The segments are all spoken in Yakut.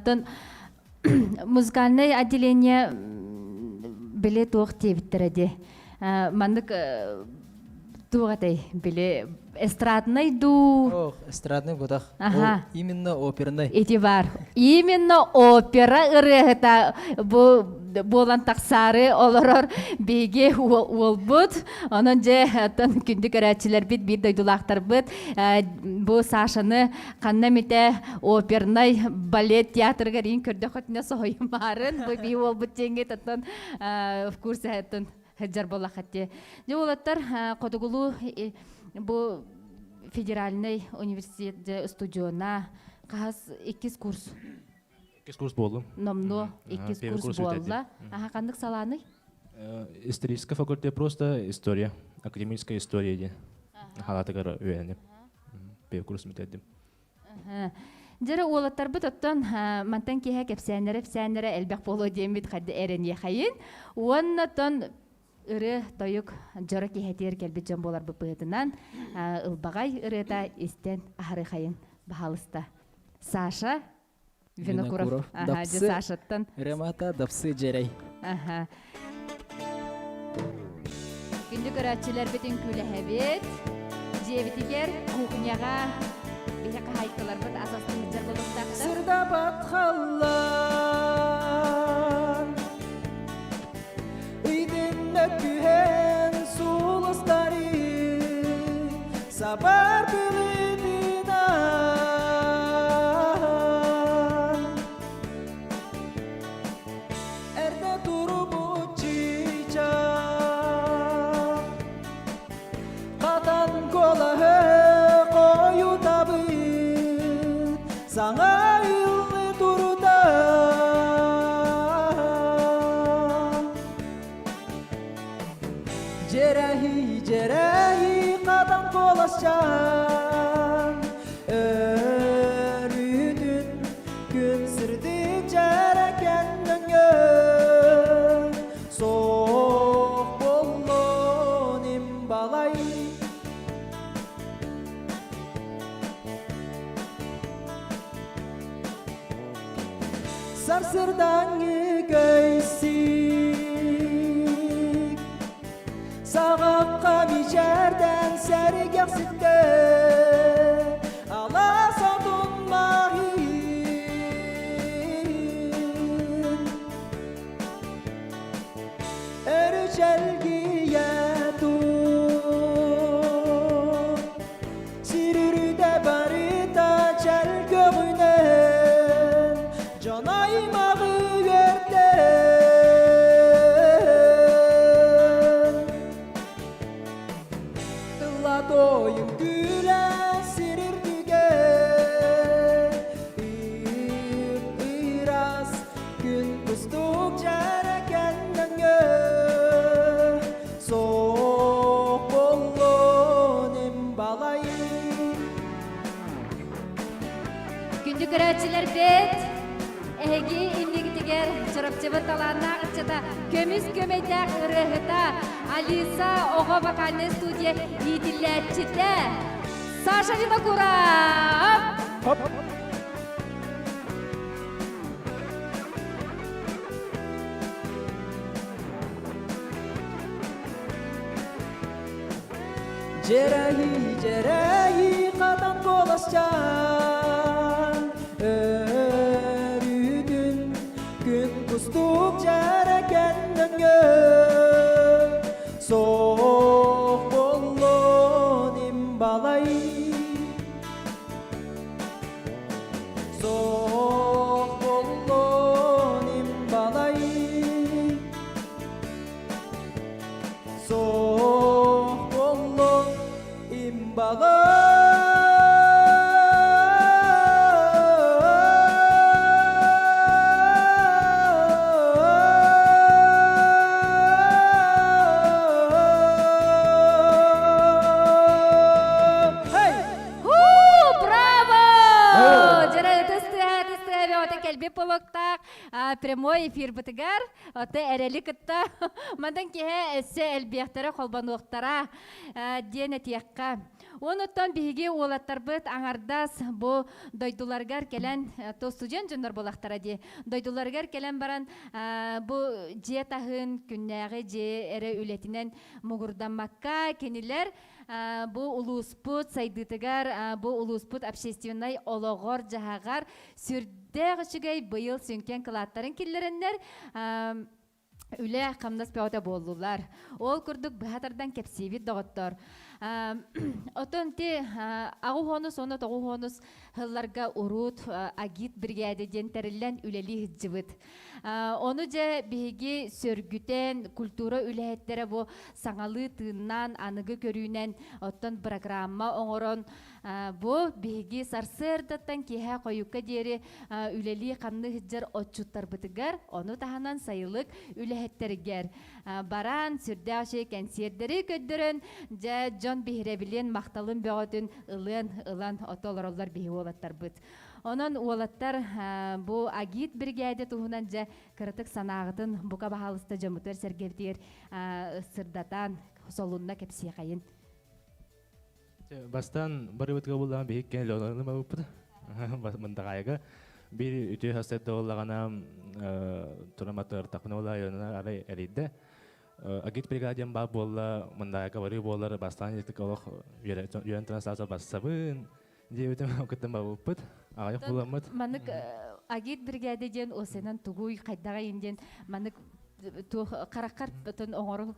Тон музыкальное отделение били туох диэбиттэрэ дии. Маннык туох этэй били эстрадный дуу? Ох, эстрадный бутах. Аха. Именно оперный. Ити бар. Именно опера ырыаһыта бу буолан тахсаары олорор биһиги уолбут. Онон дьэ оттон күндү көрөөччүлэрбит, биир дойдулаахтарбыт бу Сашаны ханна эмитэ опернай балет театрыгар иин көрдөхөтүнэ соһуйумаарын бу биһи уолбут диэҥҥит оттон в курсе оттон сылдьар буоллаххыт дии. Дьэ уолаттар хотугулуу бу федеральный университет дьэ устудьуона хаһыс иккис курс Иккис курс буоллум. Номнуо иккис курс буолла. Аха ханнык салааный? Исторический факультет просто история, академическая история диэн. Халаатыгар үөрэним. Первый курс бүтэрдим. Дьэрэ уолаттарбыт оттон мантан киэһэ кэпсээннэрэ-эпсээннэрэ элбэх буолуо диэммит хадда эрэниэхэйин. Уонна тон ырыа-тойук дьоро киэһэтигэр кэлбит дьон буоларбыт быһыытынан ылбаҕай ырыата истэн аһарыхайын баһаалыста. Саша Винокуров. Ага, Дапсы. Сашаттан. Ремата Дапсы Дьэрэй. Аха. Күндү көрөөччүлэрбитин күлэһэбит. Дьиэбитигэр кухняҕа биһи хаһаайкаларбыт ас астыы сылдьар буолуохтаахтар. Сырдабат халлаан Ыйдынна түһэн сулустары Сабар былытынан Эрдэ турбут чыычаах Хатан куолаһы хойутабыт Саҥа ыыллы турда Дьэрэһи, дьэрэһи хатан куоласчаан Өрүүтүн күн сырдык дьэрэкэн өҥө Суох буоллун им балай Сарсырдааҥҥы көйсик Саҕахха мичээрдэн сэргэхситтэ Алаас отун маһын Өрүчэлгийэ тур Сир үрдэ барыта чэл көҕүнэн Дьон аймаҕы үөрдэн Тылла тойук күлэ сир үрдүгэр Ып-ыраас күн кустук дьэрэкэн өҥө Суох буоллун им балай Күндү көрөөччүлэрбит, эһиги иннигитигэр Чурапчыбыт талааннаах ыччата көмүс көмөйдөөх ырыаһыта Алиса оҕо вокальнай студия иитиллээччитэ Саша Винокуров! Дьэрэйи, дьэрэйи хатан куоласчаан Өрүүтүн күн кустук дьэрэкэн өҥө Суох буоллун им балай Суох буоллун им балай Суох буоллун им балай. Прямой эфирбытыгар ота эрэли кытта мантан киһи өссө элбиэхтэрэ холбонуохтара диэн этиэххэ. Онуттан биһиги уолаттарбыт аҥардас бу дойдуларыгар кэлэн то студент дьоннор буолахтара дии. Дойдуларыгар кэлэн баран бу дьиэ таһын күннээҕи дьиэ эрэ үлэтинэн муҥурдаммакка кинилэр бу улууспут сайдыытыгар, бу улууспут общественнай олоҕор-дьаһаҕар сүрдээх үчүгэй быйыл сүҥкэн кылааттарын киллэрэннэр үлэ хамнас бөҕөтө буоллулар. Ол курдук быһа тардан кэпсиибит доҕоттор. Отон ти аҕыс уонус 19 сылларга урут агит бригада диэн тэриллэн үлэлии сылдьыбыт. Ону дьэ биһиги сөргүтэн культура үлэһиттэрэ бу саҥалыы тыыннаан аныгы көрүүнэн оттон программа оҥорон бу биһиги сарсыардаттан киэһэ хойукка диэри үлэлии-хамныы сылдьар отчуттарбытыгар, ону таһынан сайылык үлэһиттэригэр баран сүрдээх үчүгэй кэнсиэрдэри көрдөрөн, дьэ дьон биһирэбилин, махталын бөҕөтүн ылыан ылан ото олороллор биһи уолаттарбыт. Онон уолаттар бу агит биригээдэ туһунан дьэ кыратык санааҕытын бука баһаалыста дьоммутугар сэргэбитигэр сырдатан солунна кэпсиэхэйин. Бастаан барыбытыга буллаҕына биһик кэлэ олорон барбыппыт. Мындаҕаайга биир үтүө хасыат буоллаҕына тураматыгар буолла арай эрийдэ. Агит бригада диэн баар буолла, Мындаҕаайга барыы буолар, бастаан итик олох үөрэн туран сааса бассабын диэбитим кыттан барбыппыт. Аҕыйах буламмыт. Маннык агит бригада диэн осенан тугуй хайдаҕайын диэн маннык туох хараххар отон оҥору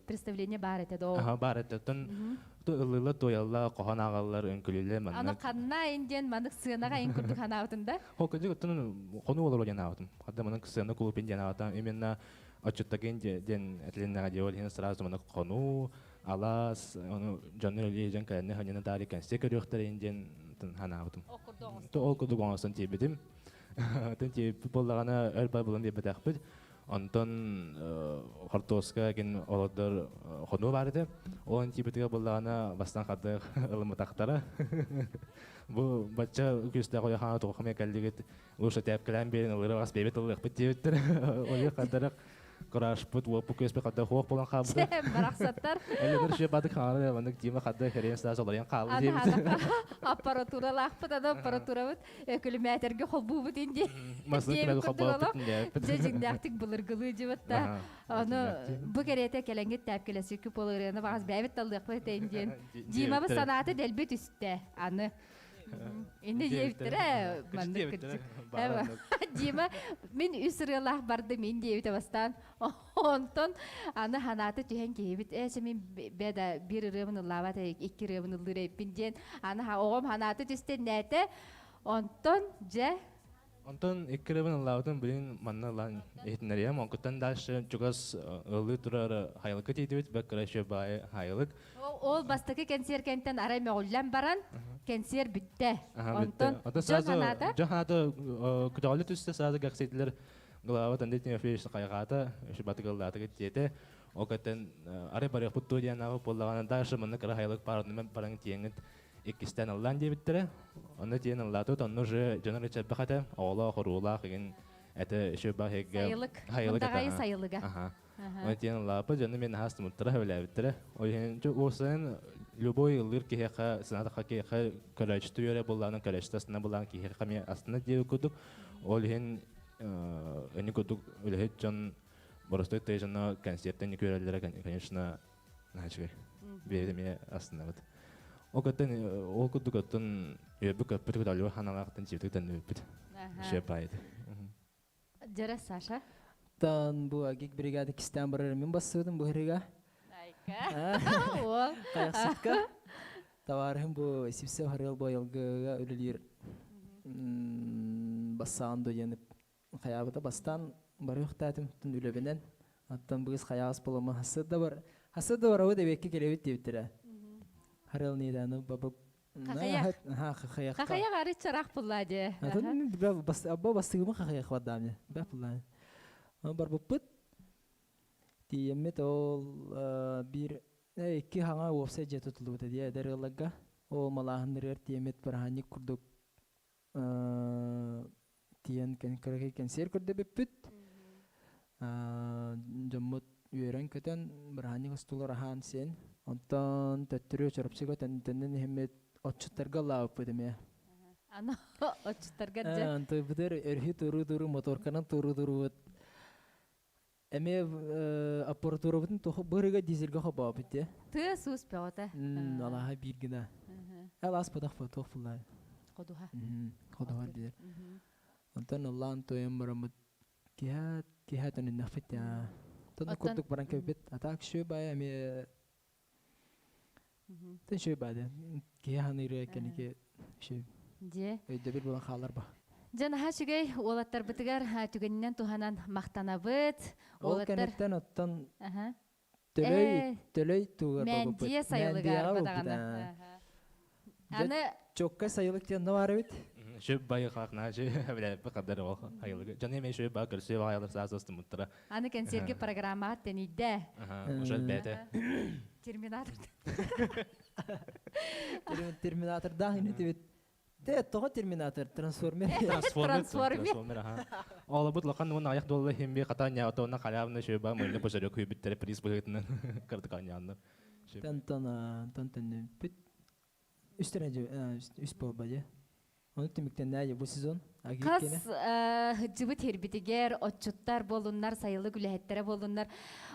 представление баар этэ доо. Аха баар этэ. Оттон ыллыылар, туойаллар, хоһоон ааҕаллар, үҥкүлүүлэр маннык. Аны ханна ин диэн маннык сыанаҕа ин курдук ханаабытын да? Хо кырдьык оттон хонуу олоро диэн аабытым. Хадда маннык сыана кулупин диэн аабатам. Именно отчуттагын диэн этилиннэҕэ диэ ол иһин сразу маннык хонуу, алаас, ону дьоннор үлэлии дьон кэлэннэ ханньана таары кэнсиэ көрүөхтэрин диэн ханаабытым. Ол курдук оҥостон тиийбитим. Тин тиийбит буоллаҕына өр бар булан биэрбэтэхпит. Онтон хортуоска кин олордор хонуу баар этэ. Ол тиийбитигэр буоллаҕына бастаан хардык ылымматахтара. Бу бачча күүстээх ойохаана туохха эмэ кэллигит лучше тээпкэлээн биэрин ылыры бас бэйбит ылыахпыт диэбиттэр. Ойо хардарах Курашпыт, уоппут күөспүт хадда хуох буолан хаалбыта. Барахсаттар. Эллэр шө бадык хаары маннык Дима хадда херен саас олорйон хаалды диэбит. Аппаратуралаахпыт, аны аппаратурабыт өкүлүмээтэргэ холбуубут инди. Масыны күлэ холбооппут диэбит. Дьэ дьиҥнээхтик былыргылыы дьыбыт да. Ону бу кэриэтэ кэлэҥҥит тээпкэлэсикки полырыаны баҕас бэйэбит таллыахпыт этэйин диэн. Димабыт санаата дэлби түстэ аны. Инде диэбиттэрэ маннык кырдьык. Дима мин үс ырыалаах бардым мин диэбитэ бастаан. Онтон аны ханаата түһэн киһибит ээ мин бэ да биир ырыабын ыллаабат икки ырыабын ыллыыр эбиппин диэн аны оҕом ханаата түстэннээтэ. Онтон дьэ Онтон икки ырыабын ыллаабытым билин манна ылан иһитиннэриэм. Онкуттан дальше чугас ыллыы турар хайылыкка тиийдибит. Бэк кыра еще баайы хайылык. Ол бастакы кэнсиэр кэнтэн арай мөҕүллэн баран кэнсиэр бүттэ. Онтон дьон санаата? Дьон санаата көтөҕүллэ түстэ сразу кэхсийтилэр глава Андрей Тимофеевич хайҕаата, батыгыллаатыгыт диэтэ. Ол кэттэн арай барыахпыт дуо диэн аҕа буоллаҕына дальше манна кыра хайылык баар баран тиэҥҥит иккистээн ыллаан диэбиттэрэ. Онно тиийэн ыллаатыбыт, онно уже дьонор ыччарбах этэ, оҕолоох, уруулаах игин этэ еще баһыгга Сайылык. Мындаҕайы сайылыга. Аха. Онно тиийэн ыллааппыт, дьону мен наһаа астыммыттара, сөбүлээбиттэрэ. Ол иһин уопсайынан любой ыллыыр киһиэхэ, санаатахха киһиэхэ көрөөччү үөрэ буоллаҕына, көрөөччү астына буоллаҕына киһиэхэ эмиэ астына диэбит курдук. Ол иһин ини курдук үлэһит дьон боростуой тыа дьоно концертэн көрөллөрө, конечно, Наһаа үчүгэй. Бэйэбит эмиэ астынабыт. Ол кыттан ол курдук оттон үөрбүт көппүт көтөлүгэр ханалаахтан чиптик төннүбүппүт. Үчүгэй баайыт. Дьэрэ Саша. Тан бу агик бригада кистээн барар мин бассыбытым бу ырыга. Айка. Уол. Хайахсытка. Табаарыһым бу Сипсев Харыал Бойылгыга үлэлиир бассаан диэн хайаабыта бастаан барыахтаатым тун үлэбинэн оттон быыс хайаас буолама хассы да бар хассы да барабыт эбиэккэ кэлэбит диэбиттэрэ харыл нидааны бабып Хахайах. Хахайах. Хахайах ары чарах булла дии. Атын абба бастыгымы хахайах бардамне. Бә булла. Барбыппыт. Тиийэммит ол биир икки хаҥа уопсай дьиэ тутуллубута дии эдэр ыалларга. Ол малааһыннарыгар тиийэммит бырааһынньык курдук Тиийэн кыракый кэнсиэр көрдөбүппүт. Дьоммут үөрэн-көтөн бырааһынньык остуолар аһаан сиэн. Онтон төттөрү Чурапчыга төннөн иһиммит отчуттарга ыллаабыппыт эмиэ. Аны отчуттарга дьэ. Антыбытыр өрүһү туруу-туруу моторканан туруу-туруубут. Эмиэ аппаратурабытын туох бырыга дизельгэ хобообут дии. Тыа суус бөҕөтө. Алааһа биир гына. Алаас бадах туох буллаа. Ходуһа. Ходуһа диир. Онтон ыллаан туойан бараммыт киһэ киһэ төнүннэхпит я. Тон курдук баран кэбиппит. А так шү бай эмиэ Тэн шү бай киһи ханыыры кэники шү. Дьэ. Өйдөбүл буолан хаалар ба. Дьэ наһаа үчүгэй уолаттарбытыгар түгэнинэн туһанан махтанабыт. Ол кэнниттэн оттон төлөй төлөй тугар Мээндийэ сайылыгар бадаҕана. Аны Чокка сайылык диэн бар эбит. Шөп байы хаакна же билэ кадар ол айылыгы. Жаны эме шөп ба көрсө айылар саас устумуттара. Аны кэнсиэргэ программа тэнийдэ. Ошол бэйэтэ. Терминатор. Терминатордаах инитибит. Те тоҕо терминатор трансформер. Трансформер. Аха. Олобут лахан уон аяқ долла химби катanya отона халявна шөба мыльны пожарек хүйбүттере приз быһытынан кырдыканьяннар. Тантан тантан бүт үстер үс болба же. Ону түмүктэннэ бу сезон. Хас сылдьыбыт сирбитигэр отчуттар буолуннар, сайылык үлэһиттэрэ буолуннар,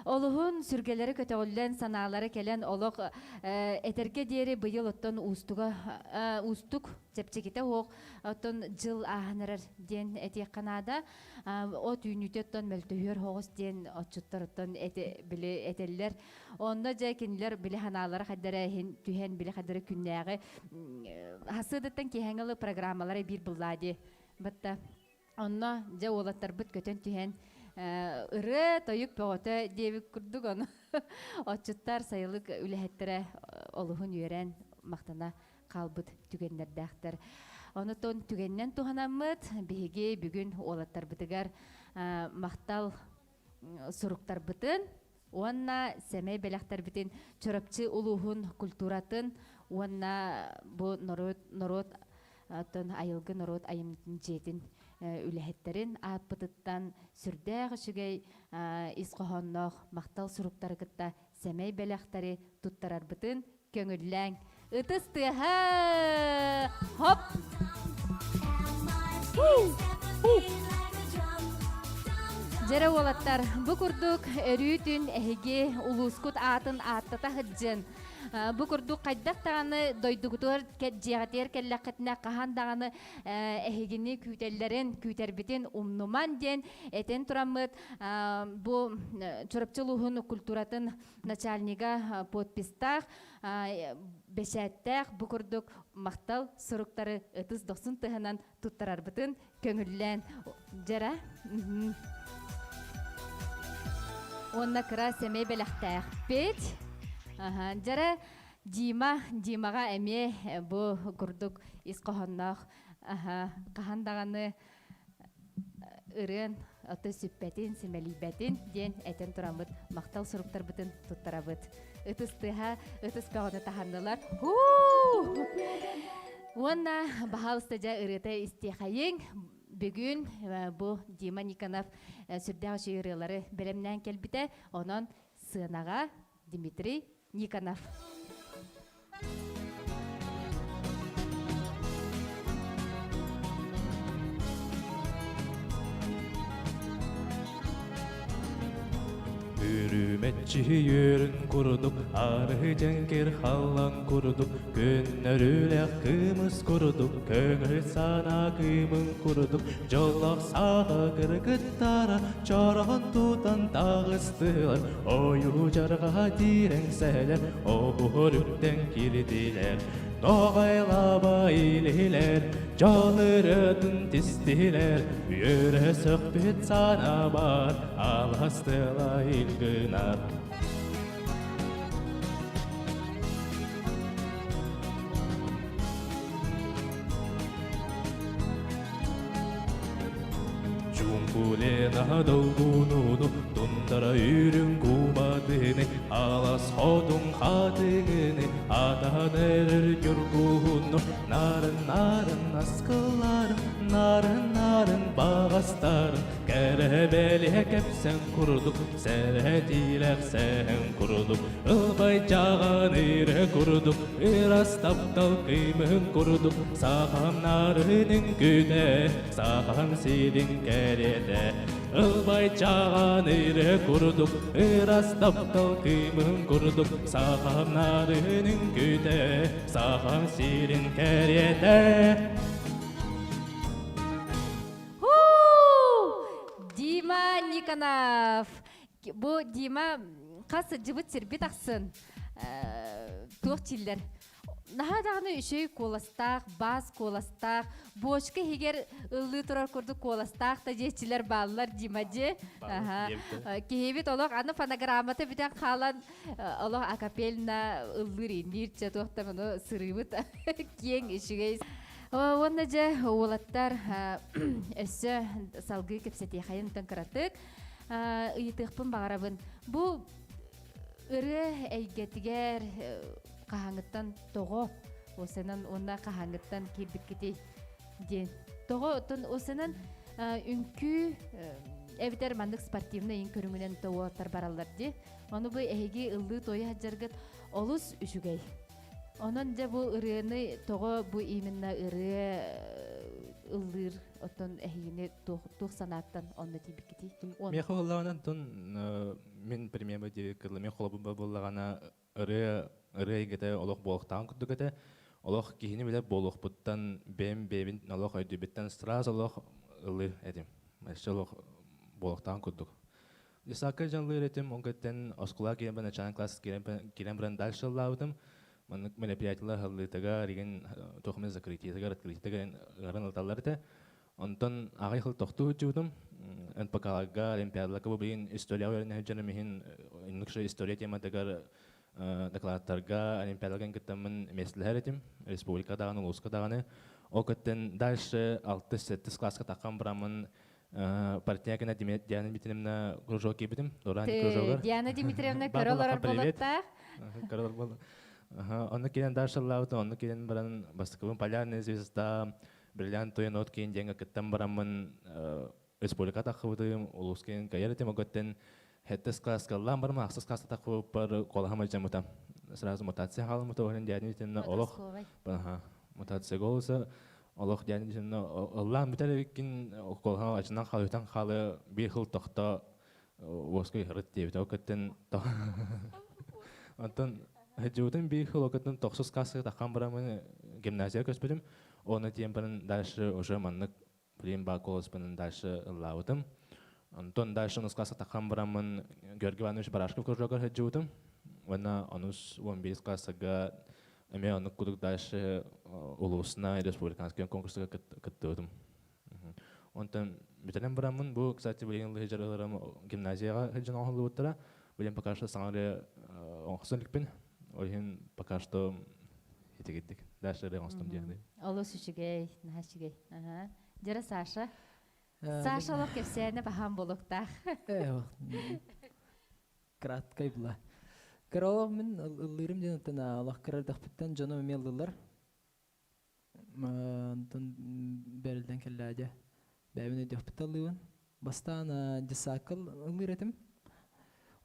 олуһун сүргэлэри көтөҕүллэн, санаалара кэлэн олох этэргэ диэри быйыл оттон уустуга уустук чэпчэкитэ суох оттон дьыл ааһан эрэр диэн этиэххэ наада. От үүнүүтэ оттон мөлтөһүөр соҕус диэн отчуттар оттон били этэллэр. Онно дьэ кинилэр били санаалара хайдара иһин түһэн били хайдара күннээҕи хасыадаттан киэһэҥи программалара биир буллаа дии. Батта онно дьэ уолаттарбыт көтөн түһэн ырыа тойук бөҕөтө диэбит курдук ону отчуттар сайылык үлэһиттэрэ олуһун үөрэн махтана хаалбыт түгэннэрдээхтэр. Онутон түгэннэн туһанаммыт биһиги бүгүн уолаттарбытыгар махтал суруктарбытын уонна сэмэй бэлэхтэрбитин Чурапчы улууһун культуратын уонна бу норуот норуот оттон айылгы норуот айымньытын дьиэтин үлэһиттэрин ааппытыттан сүрдээх үчүгэй ис хоһоонноох махтал суруктары кытта сэмэй бэлэхтэри туттарарбытын көҥүллээҥ. Ытыс тыаһа! Хоп! Дьэрэ уолаттар, бу курдук өрүү түн эһиги улуускут аатын ааттата сылдьын. Бу курдук хайдах даҕаны дойдугутугар дьиэҕитигэр кэллэххитинэ хаһан даҕаны эһигини күүтэллэрин, күүтэрбитин умнуман диэн этэн тураммыт бу Чурапчы улууһун культуратын начальнига подпистаах, бэчээттээх бу курдук махтал суруктары ытыс дохсун тыһынан туттарарбытын көҥүллээн дьара. Уонна кыра сэмэй бэлэхтээхпит. Дьара Дима, Димаҕа эмиэ бу курдук ис хоһоонноох хаһан даҕаны ырыан аты сүппэтин, симэлийбэтин диэн этэн тураммыт махтал суруктарбытын туттарабыт. Ытыс тыаһа, ытыс бөҕөнү таһаннылар. Уонна баһаалыста дьэ ырыата истиэхэйиҥ. Бүгүн бу Дима Никонов сүрдээх үчүгэй ырыалары бэлэмнээн кэлбитэ. Онон сыанаҕа Дмитрий Никонов. Үрүмэччи үөрүн курдук, арыы дьэҥкир халлан курдук, көннөрүүлээх кымыс курдук, көҥүл санаа кыымын курдук, дьоллоох саха кыргыттара чороон тутан таҕыстылар, Ойуу дьарҕаһа диирэҥ сэһэлэр, оһуор үктэн кирдилэр, Тоҕайлаба илиһилэр, дьон ырыатын тистилэр, үөрэ сөхпүт санаабар, аластыла илгынар. Чуҥкулена долгунуну тундара үрүҥ кумаду. абатыны, алас хотун хатыҥыны, атаһан эрэр ньургуһуну, нарын-нарын аскыларын, нарын-нарын баҕастарын, кэрэ-бэлиэ кэпсэн курдук, сэрэтиилэх сэһэн курдук, ылбай дьаҕан ирэ курдук, ырас таптал кыймыһын курдук, сахам нарынын күтэ, сахам сирин кэриэтэ. Ылбай чаҕан ирэ курдук, ырас таптал кыймыһын курдук, сахам нарынын күтэ, сахам сирин кэриэтэ. Дима Никонов. Бу Дима хас сылдьыбыт сирбит ахсын туох чиллэр. Наһаа даҕаны үчүгэй куоластаах, баас куоластаах, бочка иһигэр ыллыы турар курдук куоластаах да диэччилэр бааллар Дима дьи. Киһибит олох аны фонограммата бүтэн хаалан олох акапельно ыллыыр инниир чэ туох да муну сырыыбыт киэҥ үчүгэй. Уонна дьэ уолаттар өссө салгыы кэпсэтиэхэйин кыратык ыйытыахпын баҕарабын. Бу ырыа эйгэтигэр хаһааҥҥыттан тоҕо осенан уонна хаһааҥҥыттан киирбиккитий диэн. Тоҕо оттон осенан үҥкүү эбэтэр маннык спортивный иҥ көрүҥүнэн тоҕуоттар бараллар дии. Ону бу эһиги ыллыы туойа сылдьаргыт олус үчүгэй. Онон дьэ бу ырыаны тоҕо бу именно ырыа ыллыыр оттон эһигини туох санааттан онно тиийбиккитий? Миэхэ буоллаҕына онтон мин премьербэ диэбит кылла мен холобурба буоллаҕына ырыа ырыа эйгэтэ олох буолуохтааҕын курдук этэ. Олох киһини билэр буолуохпуттан бэйэм бэйэбин олох өйдүүбүттэн сразу олох ылыы этим. Өссө олох буолуохтааҕын курдук. Исаакка дьаллыыр этим, ол кэттэн оскуола киирэн начальный класс киирэн баран дальше ыллаабытым. Маннык мероприятиелар аһыллыытыгар, игин туох эмэ закрытиетыгар, открытиетыгар ыҥыран ылталлар этэ. Онтон аҕай хыл тохтуу сылдьыбытым. НПК-ларга, олимпиадаларга бу билигин историяҕа үөрэнэ сылдьарым иһин инник история тематыгар докладтарга, олимпиадаларга кыттаммын миэстэлэһэр этим. Республика даҕаны, улууска даҕаны. Ол кыттан дальше 6-7 класска таххан бараммын Партнякина Диана Дмитриевна кружок киирбитим. Доран кружогар. Диана Дмитриевна көрө олорор буолуохтаах. Көрө олорор буолла. Онно киирэн дальше ыллаабытым, онно киирэн баран бастакыбын Полярная звезда, Бриллиант Туйанот киин диэҥҥэ кыттан бараммын республика таххыбытым, улуус киин кайар этим оготтен хэттес класска ыллаан барым, ахсыс класска таххыбыппар колаһам алдьаммыта. Сразу мутация хаалыммыта, оһон Диана Дмитриевна олох мутация голоса олох Диана Дмитриевна ыллаан бүтэр эбиккин колаһам ачынан хаалытан хаалы биир хыл тохто уоска ыһырыт диэбит. Ол кэттен Онтон Дьыбытым биир хыл окытын тохсус класска таххан бараммын гимназия көспүтүм. Оны тиийэн баран дальше уже маннык блин баа голоспунан дальше ыллаабытым. Онтон дальше онус класска таххан бараммын Георгий Иванович Барашков кружогар сылдьыбытым. Уонна онус 11 классага эмиэ оннук кудук дальше улуусна республиканский конкурска кыттыбытым. Онтон бүтэрэн бараммын, бу, кстати, билигин лыһыдьар ыларым гимназияҕа сылдьан оҥоһуллубуттара. Билигин пока что саҥа эрэ оҥостон иликпин. Ол иһин пока что итигирдик. Дальше эрэ оҥостом диэн. Олус үчүгэй, наһаа үчүгэй. Дьара Саша. Саша олох кэпсээнэ баһаам буолуохтаах. Краткай була. Кыра мин ыллыырым диэн оттон олох кыра эрдэхпиттэн дьонум эмиэ ыллыыллар. Онтон бэриллэн кэллээ дьэ. Бэйэбин өйдүөхпүт ыллыыбын. Бастаан десакыл ыллыыр этим.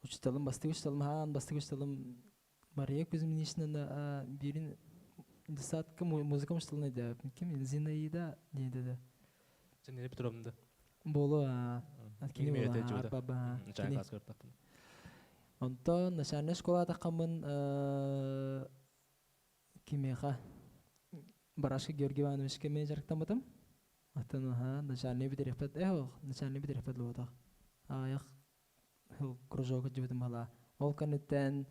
Учууталым, бастакы учууталым хаан бастакы учууталым Мария Кузьминична биирин десятка музыка учууталын өйдөөбүппүн. Ким Зинаида диэдэ да. Зинаида Петровна да. Болу кини буола. Онтон начальная школа таххаммын Кимиэхэ? Барашка Георгий Ивановичка эмиэ дьарыктаммытым. Оттон аһаа начальнай бүтэриэхпит э начальнай бүтэриэхпит буолбатах. Аҕыйах кружок сылдьыбытым баһылаа. Ол кэнниттэн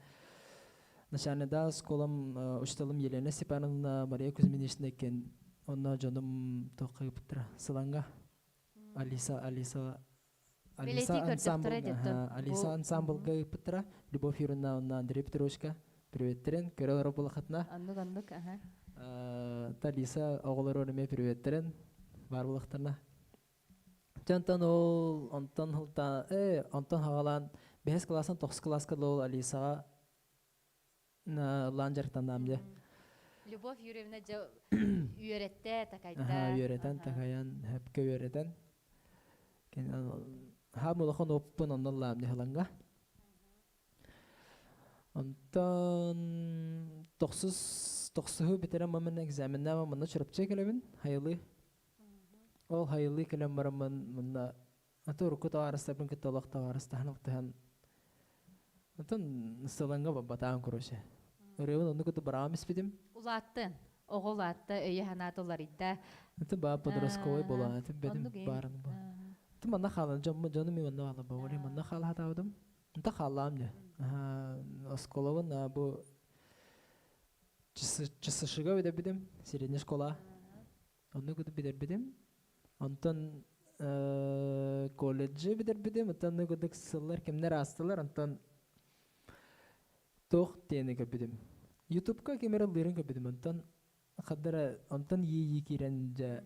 начальныйда школам учителым Елена Степановна Мария Кузьминична иккиэн онно дьонум туохха ыыппыттара Сыланга Алиса Алиса Алиса ансамблга Алиса ансамблга ыыппыттара Любовь Юрьевна уонна Андрей Петровичка приветтэрин көрө олорор буолахатына оннук оннук аха Алиса оҕолору эмиэ приветтэрин баар буолахтарына Онтон ол онтон онтон хагалаан Бэһис кылаастан тохсус кылааска дылы Алисаҕа ыллаан дьарыктаннаам дьэ. Любовь Юрьевна дьэ үөрэттэ, такайда. Аха, үөрэтэн, такайан, хөпкө үөрэтэн. Хаам улахан оппун онно ыллаам дьэ ыланга. Онтон тохсус тохсуһу бүтэрэн мамын экзаменнаама манна Чурапчы кэлэбин хайылыы. Ол хайылыы кэлэн бараммын манна аты урукку табаарыстарбын кытта олох табаарыстаһан алтыһан Онтон сыланга батаан короче. Ырыабын онну кытта бараам испитим. Улааттын. Оҕо улаатта, өйө-санаата уларыйда. Это баа подростковый была, это бедим баарын бу. Ты манна хаалан дьомму дьону ми манна хаала бу. Манна хаала хатаабытым. Онто хаалаам дьэ. Осколобун бу ЧСШга бүтэрбитим, средняя школа. Онну кытта бүтэрбитим. Онтон колледжы бүтэрбитим, оттон курдук сыллар кэмнэр аастылар, онтон туох диэни көрбүтүм. Ютубка ким эрэ ыллыырын көрбүтүм, онтон хаддара онтон иэйии киирэн дьэ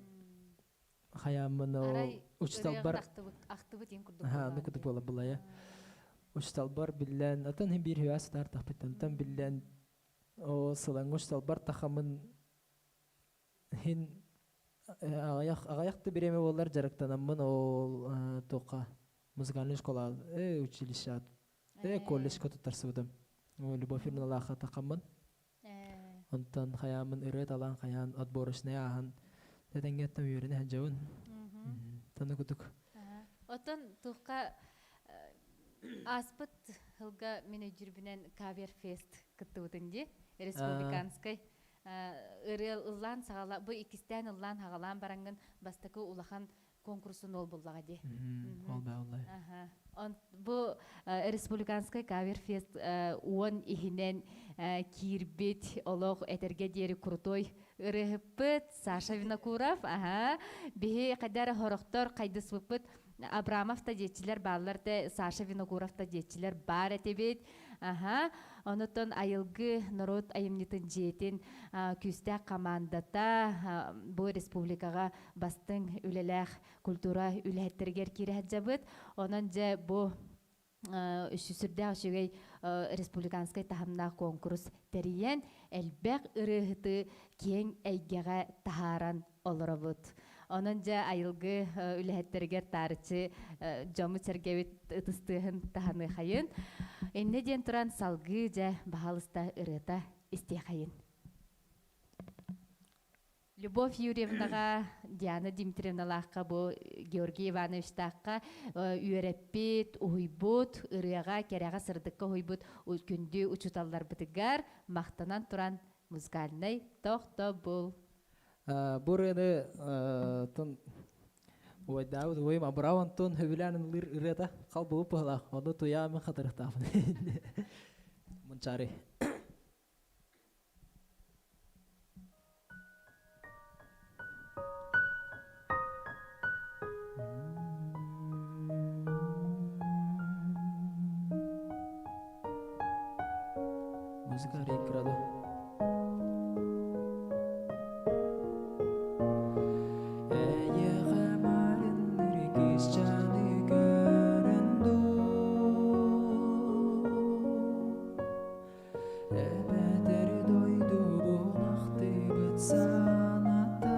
хайааммын Арай учууталбар ахтыбыт иин курдук аха аны курдук буола булая учууталбар биллэн отон хин биир хүас сытаар тахпыт онтон биллэн о сылаҥ учууталбар тахамын Иһин аҕыйах аҕыйах да бириэмэ буоллар дьарыктанаммын ол туохха музыкальнай школа училище колледжка туттарсыбытым. Любовь Юрьевналаахха тахаммын. Онтон хайааммын ырыа талаан хайаан отборочнай ааһан тэтэҥҥэттэн үөрэнэ сылдьабын. Таны кутук. Оттон туохха ааспыт сылга мин өйдүүрбүнэн кавер-фест кыттыбытын дии республиканскай ырыа ыллаан саҕала бу иккистээн ыллаан хаҕалаан бараҥҥын бастакы улахан конкурсун ол буллаҕа дии. Ол баа оллай. Бу республиканскай кавер-фест уон иһинэн киирбит олох этэргэ диэри крутой ырыаһыппыт Саша Винокуров. Аха. Биһи хайдара хорохтор хайдыспыппыт Абрамов та диэччилэр бааллар те Саша Винокуров та диэччилэр баар этибит. Аха. Онотон айылгы норуот айымньытын дьиэтин күүстээх командата бу республикаҕа бастыҥ үлэлээх культура үлэһиттэригэр киирэ сылдьабыт. Онон дьэ бу сүрдээх үчүгэй республиканскай таһымнаах куонкурус тэрийэн элбэх ырыаһыты киэҥ эйгэҕэ таһааран олоробут. Онон дьэ айылгы үлэһиттэригэр таарыччы дьоммут-сэргэбит ытыстыаһын таһаныахайын. Иннэ диэн туран салгыы дьэ баһаалыста ырыата истиэхэйин. Любовь Юрьевнаҕа, Диана Дмитриевналаахха бу Георгий Ивановичтаахха үөрэппит, уһуйбут, ырыаҕа, кэрэҕэ, сырдыкка уһуйбут күндү учууталларбытыгар махтанан туран музыкальнай тохтобул. Бу ырыаны тон убайдаабыт убайым Абрам Антон сөбүлээн ыллыыр ырыата хал буолуп быһалаах. Ону туйаамын хатырыктаахпын. Мунчаары. Музыка рейградо. Эйиэхэ маарынныр кисчаны көрөн дуу Эбэтэр дойдубун ахтыбыт саната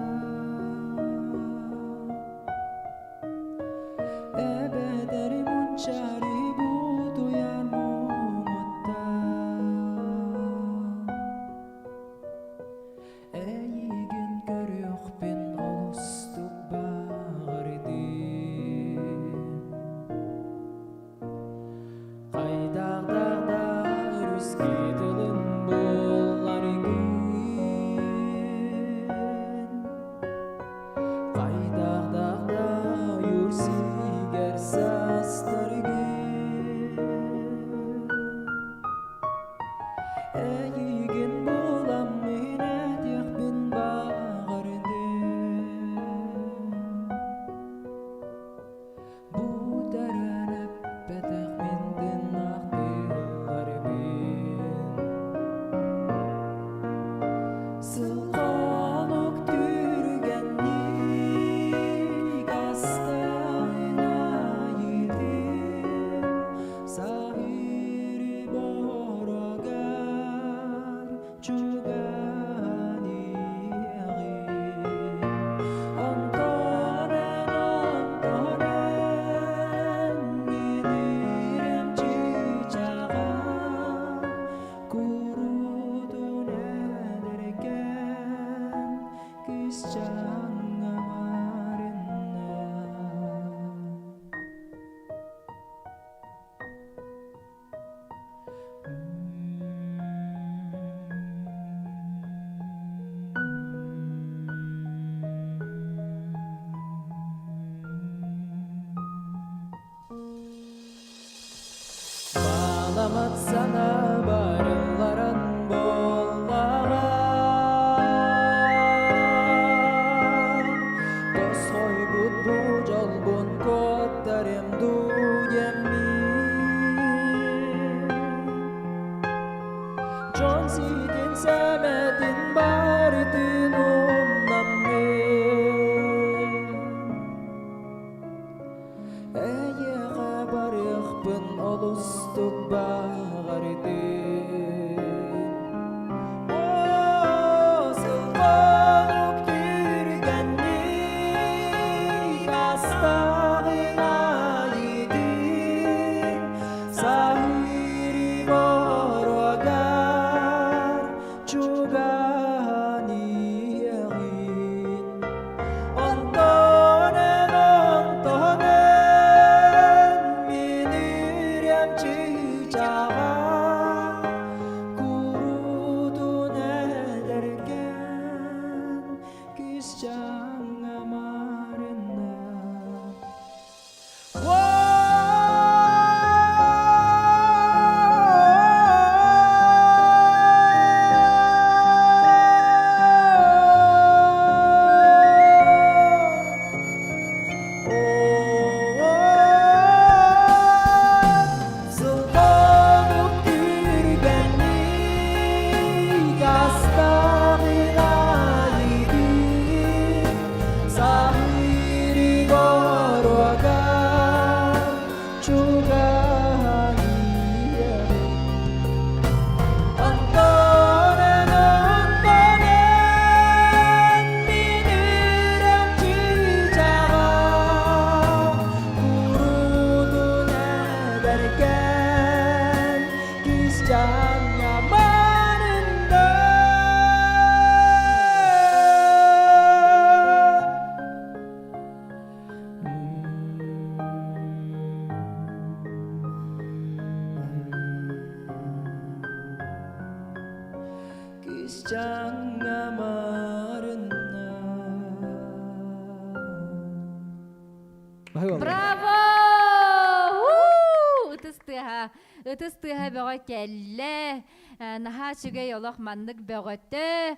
Эбэтэр мунчари бутуйар муҥутта Эйигин көрүөхпүн олустук баҕардым Хайдах-да өрүскэ тылын булларгын Хайдах-да ойуур сиигэр састаргын Эйигин буламмын этиэхпин баҕардым Бу төрөн эппэтэх мин тыыннаахтыылларбын Сылҕанок түргэнник астайын айытын. Дьон сиитин сэмэтин барытын умнаммын Эйиэхэ барыахпын олустук баҕардым Оо, сылгонук түргэнник астаҕын айытын Саһыырым оруогар чугаһан иһэҕин Онтон онтон мин үрэм чыычааҕа куруутун эдэргэн кисчаҥҥа марынна. Сылтанып түргэнник астағын айдын Сахыры горугар чугаһан иһэбин Онтон онтон мин үрэм чыычааҕа куруутун эдэркээн кисчаҥҥа барында. Кисчаҥҥа марынна. Браво! Ытыс тыаһа, ытыс тыаһа бөҕө кэллэ. Наһаа үчүгэй олох маннык бөҕөтө.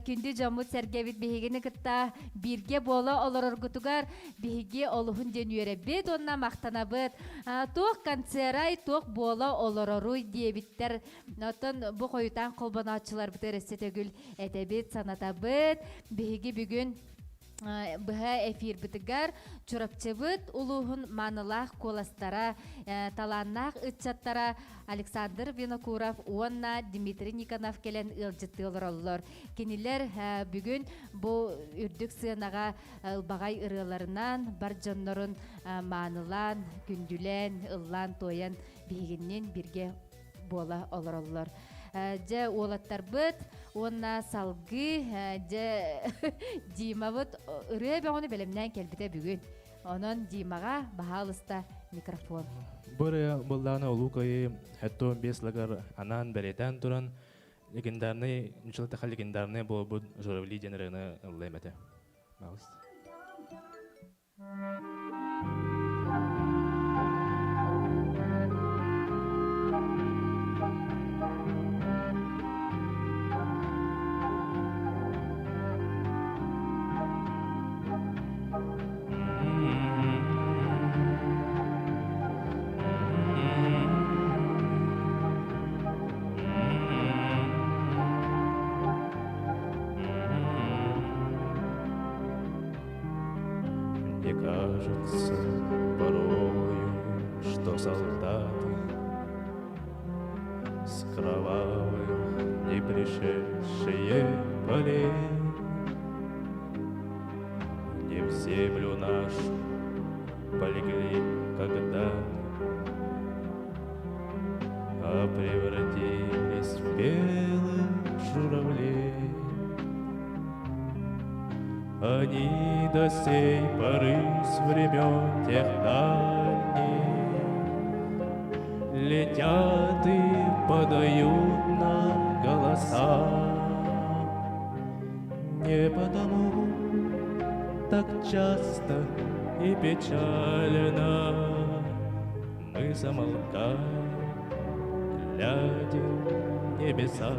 Күндү дьоммут сэргэбит биһигини кытта бииргэ буола олороргутугар биһиги олуһун диэн үөрэбит уонна махтанабыт. Туох концерай, туох буола олороруй диэбиттэр. Оттон бу хойутаан холбонооччуларбытыгар өссө төгүл этэбит, санатабыт. Биһиги бүгүн быһа эфирбытыгар Чурапчыбыт улууһун маанылаах куоластара, талааннаах ыччаттара Александр Винокуров уонна Дмитрий Никонов кэлэн ыалдьыттыы олороллор. Кинилэр бүгүн бу үрдүк сыанаҕа ылбаҕай ырыаларынан бар дьоннорун маанылаан, күндүлээн, ыллаан-туойан биһигиннин биргэ буола олороллор. Дьэ уолаттарбыт уонна салгыы дьэ Димабыт ырыа бөҕөнү бэлэмнээн кэлбитэ бүгүн. Онон Димаҕа баһаалыста микрофон. Бу ырыа быллааны Улуу Кыайыы 75 сылыгар анаан бэлиэтээн туран легендарный, нуччалыы легендарный буолбут Журавли диэн ырыаны ыллыам этэ. Пожалуйста. Мне кажется порою, что солдаты С кровавых не пришедшие полей Не в землю нашу полегли когда-то, А превратились в белых журавлей. Они до сей поры с времен тех дальних Летят и подают нам голоса. Не потому так часто и печально Мы замолкаем, глядя в небеса.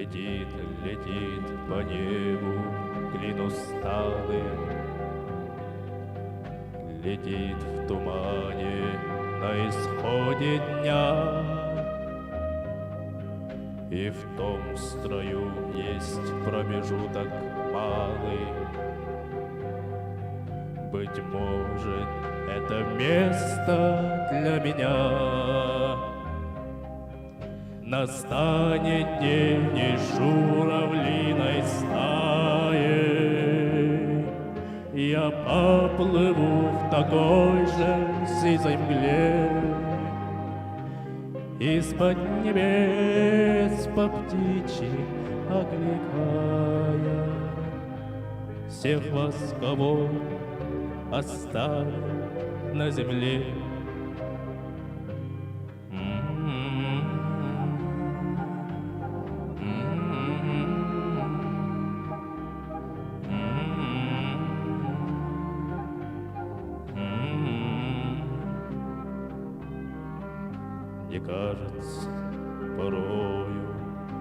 Летит, летит по небу клин усталый, Летит в тумане на исходе дня. И в том строю есть промежуток малый. Быть может, это место для меня. Настанет день и журавлиной стаей Я поплыву в такой же сизой мгле. Из-под небес по птичьи окликая Всех вас, кого оставил на земле. Мне кажется порою,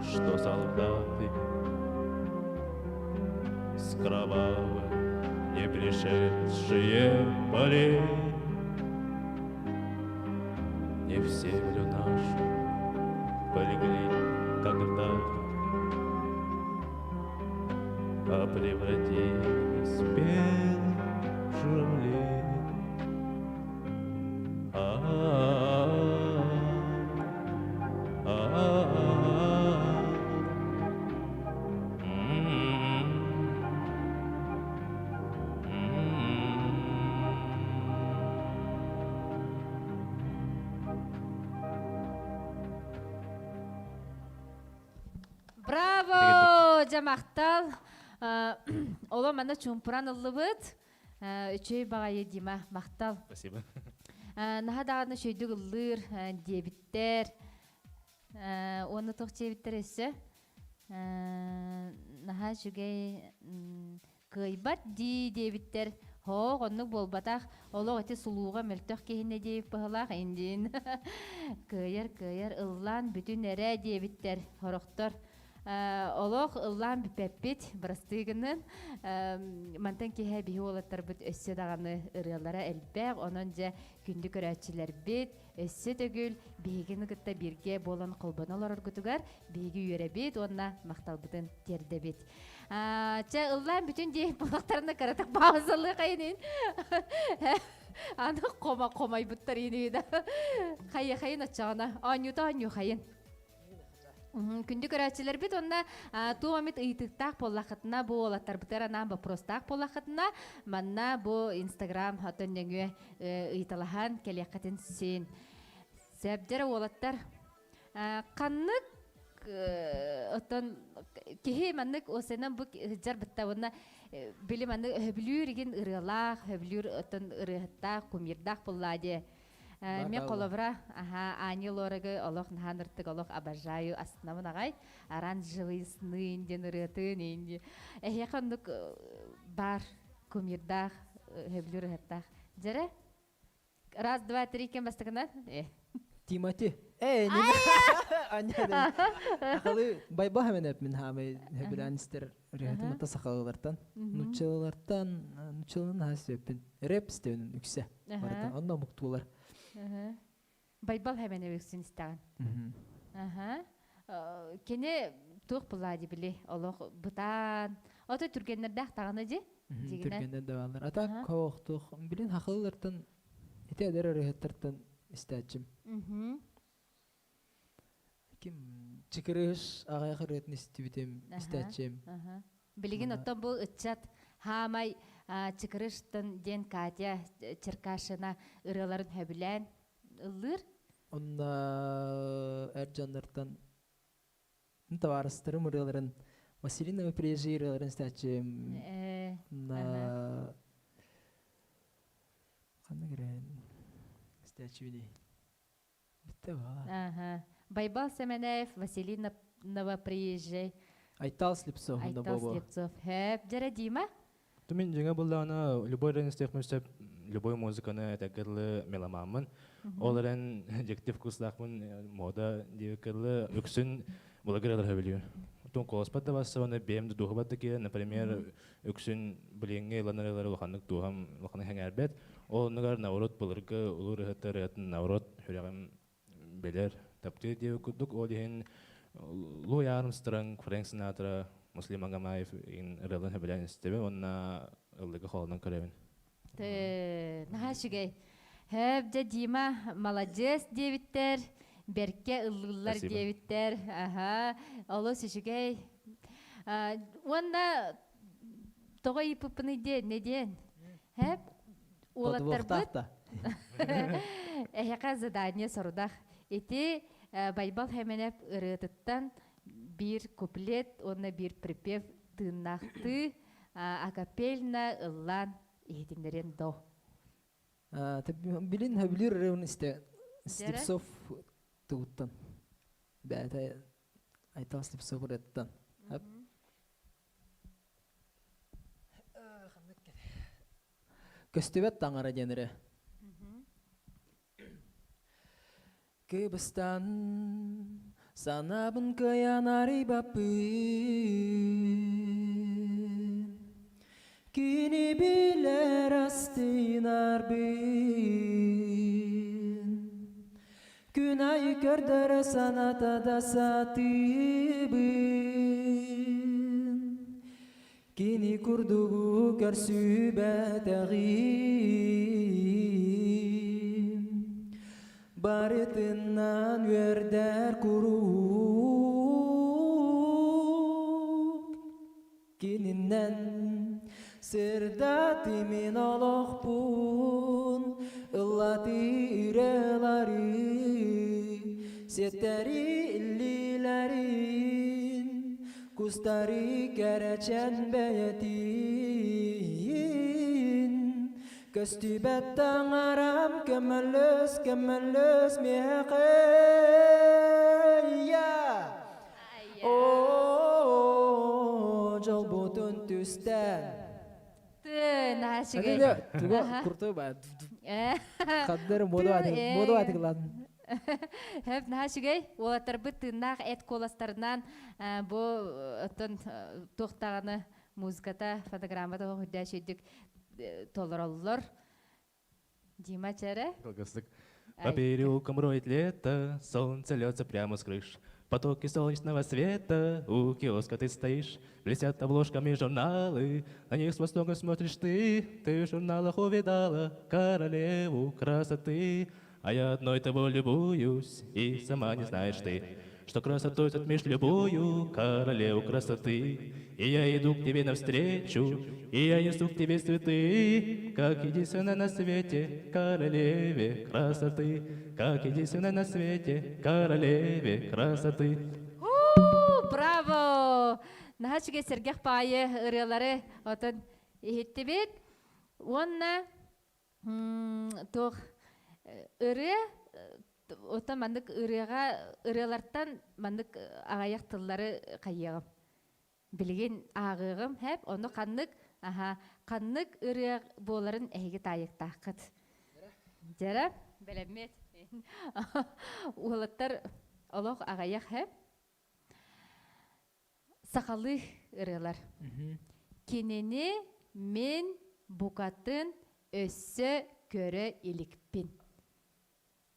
что солдаты С кровавых не пришедшие полей Не в землю нашу полегли когда-то, А превратились в белых журавлей. А-а-а, а-а-а. М-м-м. М-м-м. Браво! Дьэ махтал. Оло манна чумпуран ыллыбыт. Үчүгэй баҕайы Дима, махтал. Спасибо. Наһаа даҕаны үчүгэйдик ыллыыр диэбиттэр. Уонна туох диэбиттэр өссө? Наһаа үчүгэй кыайбат дии диэбиттэр. Һоох, оннук буолбатах. Олох ити сулууга мөлтөх киһинэ диэбит быһылаах индиин. Кыайар, кыайар, ыллаан бүтүн эрэ диэбиттэр сорохтор. Олох ыллаан бүппэппит, бырастыы гынын. Мантан киһи биһи уолаттарбыт өссө даҕаны ырыалара элбэх, онон дьэ күндү көрөөччүлэрбит өссө төгүл биһигини кытта бииргэ буолан холбоно олороргутугар биһиги үөрэбит уонна махталбытын тиэрдэбит. Чэ, ыллаан бүтүн дии булахтарына кыратык паузалыы хайынын. Аны хома хомойбуттар ини да. Хайы хайын оччоҕуна оонньуута оонньуу хайын. Күндү көрөөччүлэрбит уонна туох эмит ыйытыктаах буоллаххытына, бу уолаттарбытыгар анаан боппуруостаах буоллаххытына, манна бу Инстаграм отон нөҥүө ыйыталаһан кэлиэххитин син. Сөбдөрө уолаттар, ханнык оттон киһи маннык осенан бу сылдьар бытта уонна били маннык өһөбүлүүр игин ырыалаах, өһөбүлүүр оттон ырыаһыттаах, кумирдаах буллаа дии. Мен холобура, аха, Ани Лорагы олох наһаа ыртык олох обожаю, астынабын аҕай. Оранжевые сны диэн ырыатын инди. Эһиэхэ оннук бар кумирдаах, өһөбүлүүр ыһыттаах. Дьэрэ, раз, два, три кем бастакынан? Э. Тимати. Э, не Аня. Ахалы байба хаменеп мин хаамай хөбүлээн истер ырыатым ата сахалылартан, нуччалылартан, нуччалын хас сөппүн. Рэп истэбин үксэ. Барыта онно омуктуулар. Байбал хэмэнэ үксүн истэҕин. Аха. Кини туох булаа били олох бытаан. Ото түргэннэрдээх таҕаны дьи. Түргэннэр да бааллар. Ата коохтуох билин хахыллартан ити эдэр ырыһыттартан истээччим. Ким чыкырыш аҕайах ырыатын истибитим, истээччим. Билигин оттон бу ыччат хаамай Чыкырыштан диэн Катя Черкашина ырыаларын сөбүлээн ыллыыр. Онно эр дьоннортон табаарыстарым ырыаларын Василий Новоприезжий ырыаларын истээччим. Онно ханнык ырыа истээччибиний? Бүттэ баҕа. Ага. Байбал Сэмэнэев, Василий Новоприезжий. Айтал Слепцов. Айтал Слепцов. Хэп, дьэрэ Дима? Мин дьиҥэ буллаҕына любой эрэн истиэхпин сөп, любой музыканы этэргэ меломаммын. Ол эрэн дьикти вкустаахпын мода диэбиккэ үксүн былыргы ырыалар сөбүлүүр. Тон куоласпат да барса, уонна бэйэм да дууһабат да киирэн, например, үксүн билиҥҥи ылан ырыалары улаханнык дууһам улаханнык сэҥээрбэт. Ол оннугар наоборот былыргы улуу ырыаһыттар ырыатын наоборот сүрэҕим билэр, таптыыр диэбит курдук. Ол иһин Луи Армстронг, Фрэнк Синатра, Муслим Магомаев ырыаларын сөбүлээн истэбин уонна ыллыгы холонон көрөбүн. Наһаа үчүгэй. Хөп дьэ Дима маладьыас диэбиттэр, бэркэ ыллыыллар диэбиттэр. Аха, олус үчүгэй. Уонна тоҕо ыйыппыппыный диэн, не диэн? Хэп, уолаттарбыт эһэхэ задание сорудах. Ити Байбал Хэмэнэп ырыатыттан биир куплет уонна биир припев тыыннаахтыы акапельно ыллаан иһитиннэриэн до. Билин хөбүлүүр ырыабын истэ Слепцов тугуттан бэйэтэ Айтал Слепцов ырыаттан. Көстүбэт таҥара диэн эрэ. Кыбыстан санаабын кыайан арыйбаппын Кини билэр астынарбын Күн айы көрдөрө саната да сатыыбын Кини курдугу көрсүбэтэҕим Барытынан үөрдэр куруук Кининэн сырдатыы мин олохпун Ыллатыы ырыалары Сиэттэри иллиилэрин Кустары кэрэчэн бэйэтин Көстүбэт таҥарам көмөлөс, көмөлөс миэхэ Оо, дьолбутун түстээн Тыы, наһаа Туга крутой ба. Хаддары моду атыгылан. Хөп наһаа үчүгэй. Уолаттарбыт тыыннаах эт куоластарынан бу оттон туохтаҕаны музыката, фонограммата үрдээ үчүгдүк толороллор. Дима чэрэ. Кылгастык. По переулкам роет лето, солнце льется прямо с крыш. Потоки солнечного света, у киоска ты стоишь, Блестят обложками журналы, на них с восторгом смотришь ты, Ты в журналах увидала королеву красоты. А я одной тобой любуюсь, и сама не знаешь ты, Что красотой затмишь любую королеву красоты. И я иду к тебе навстречу, и я несу к тебе цветы, Как единственная на свете королеве красоты, Как единственная на свете королеве красоты. Браво! Наһаа үчүгэй сэргэх баайы ырыалары отон иһиттибит. Уонна туох ырыа оттон маннык ырыаҕа ырыалартан маннык аҕыйах тыллары хайыаҕым. Билигин ааҕыаҕым хэп ону ханнык аха ханнык ырыа буоларын эһиги таайыктааххыт. Дьэрэ бэлэммит. Уолаттар олох аҕыйах хэп. Сахалыы ырыалар. Кинини мин букатын өссө көрө иликпин.